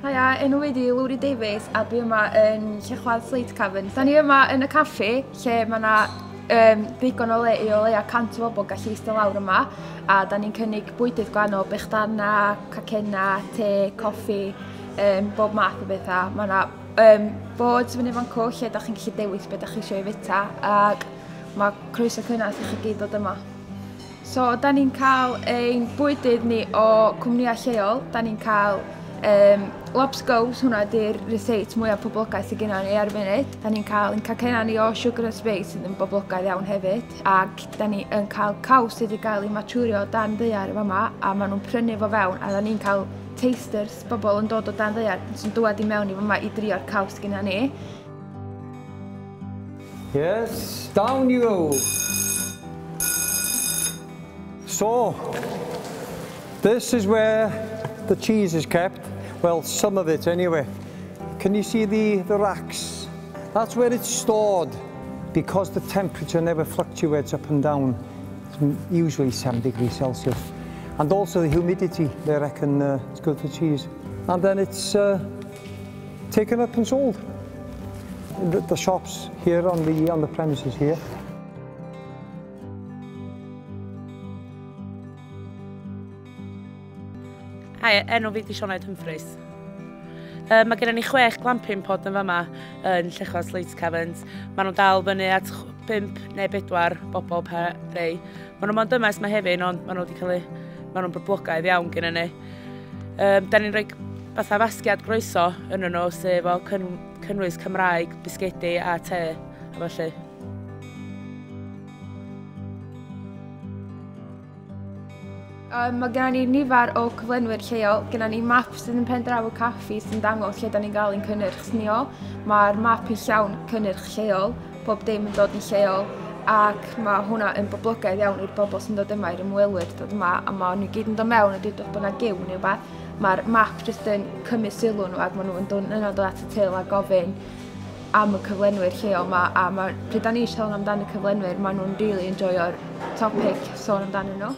Haia, enw fi 'di Lowri Davies a dwi yma yn Llechwedd Slate Caverns. Da ni yma yn y caffi lle mae yna ddigon o le i o leia 100 o bobl gallu eistedd lawr yma, a da ni'n cynnig bwydydd gwahanol, bechdanna, cacenna, te, coffi, bob math o bethau. Mae yna boards fyny fan 'cw lle da chi'n gallu dewis beth da chi eisiau ei fwyta, ac mae croeso cynnes i chi gyd ddod yma. So, da ni'n cael ein bwydydd ni o cwmnïau lleol. Da ni'n cael lobscows, hwnna ydy'r ryseit mwyaf poblogaidd sydd gennym ni ar y funud. Da ni'n cael ein cacenna ni o Sugar and Spice sydd yn boblogaidd iawn hefyd. Ac da ni yn cael caws sydd wedi cael ei maturio dan ddaear yn fama, a maen nhw'n prynu fo fewn, a da ni'n cael tasters, bobl yn dod o dan ddaear sy'n dŵad i mewn i fama i drio'r caws gyda ni. Yes, down you go. So, this is where the cheese is kept. Well, some of it anyway. Can you see the racks? That's where it's stored. Because the temperature never fluctuates up and down, it's usually 7 degrees Celsius. And also the humidity, they reckon it's good for cheese. And then it's taken up and sold. The shops here on the premises here. Hi, enw fi 'di Sioned Humphreys. Mae gennym ni chwech glamping pod yn fama yn Llechwedd Slate Caverns. Maen nhw'n dal fyny at 5 neu 4 bobl per rei. Maen nhw'n mond yma ers Mehefin, ond maen nhw wedi cael eu... Maen nhw'n boblogaidd iawn gyda ni. Da ni'n rhoi fatha fasgiad groeso yn nhw, sef o cynnwys Cymraeg, bisgedi a te a felly. Mae gennym ni nifer o cyflenwyr lleol. Gennym ni map sydd yn pen draw y caffi sy'n dangos lle da ni'n gael ein cynnyrch ni o. Mae'r map yn llawn cynnyrch lleol, pob dim yn dod yn lleol, ac mae hwnna yn boblogaidd iawn i'r bobl sy'n dod yma, i'r ymwelwyr dod yma, a maen nhw gyd yn dod mewn a dweud bod yna giw neu beth. Mae'r map jyst yn cymryd sylw nhw ac maen nhw'n dod yna dod at y til a gofyn am y cyflenwyr lleol yma, a ma, pryd da ni sôn amdan y cyflenwyr, maen nhw'n really enjoyo'r topic sôn amdanyn nhw.